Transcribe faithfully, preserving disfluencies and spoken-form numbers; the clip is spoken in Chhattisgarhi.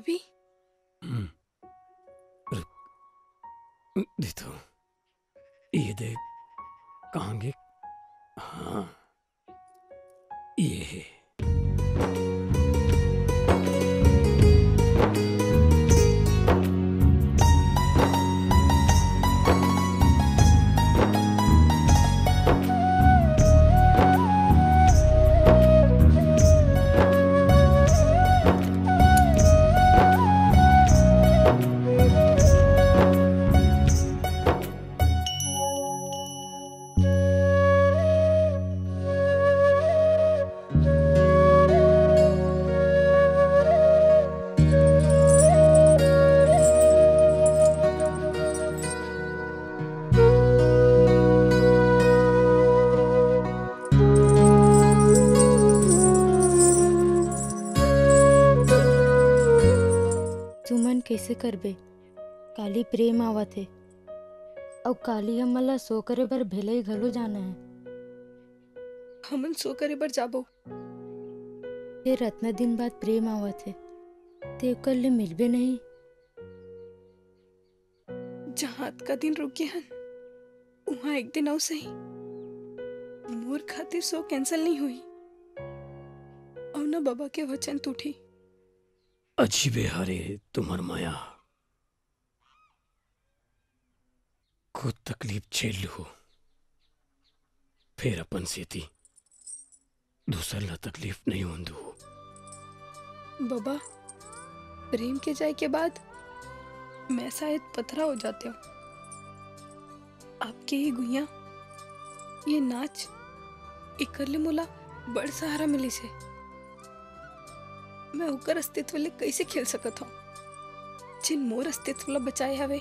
भी? हम्म। रुक। दे तो। ये दे। कहाँ गे? हाँ। ये है। तुमन कइसे करबे? काली प्रेम आवत हे, अउ काली हमन ला सो करे बर भेलई घलो जाना हे। हमन सो करे बर जाबो। फेर अतना दिन बाद प्रेम आवत हे, ते ओकर ले मिलबे नहीं। जहाँ अतका दिन रुके हन, उहाँ एक दिन अउ सही। मोर खातिर सो cancel नहीं होही। अउ न बाबा के वचन टूटही। अजीबे हरे तुम्हर मया। खुद तकलीफ झेल लूहू, फेर अपन सेती दूसर ला तकलीफ नहीं होन दूहू। बाबा, प्रेम के जाए के बाद मैं शायद पथरा हो जाते हूँ। आपके ये गुइया, ये नाच, एकर ले मोला बड़ सहारा मिलिस हे। मैं ओकर अस्तित्व ले कइसे खेल सकत हूँ, जेन मोर अस्तित्व ला बचाए हवे?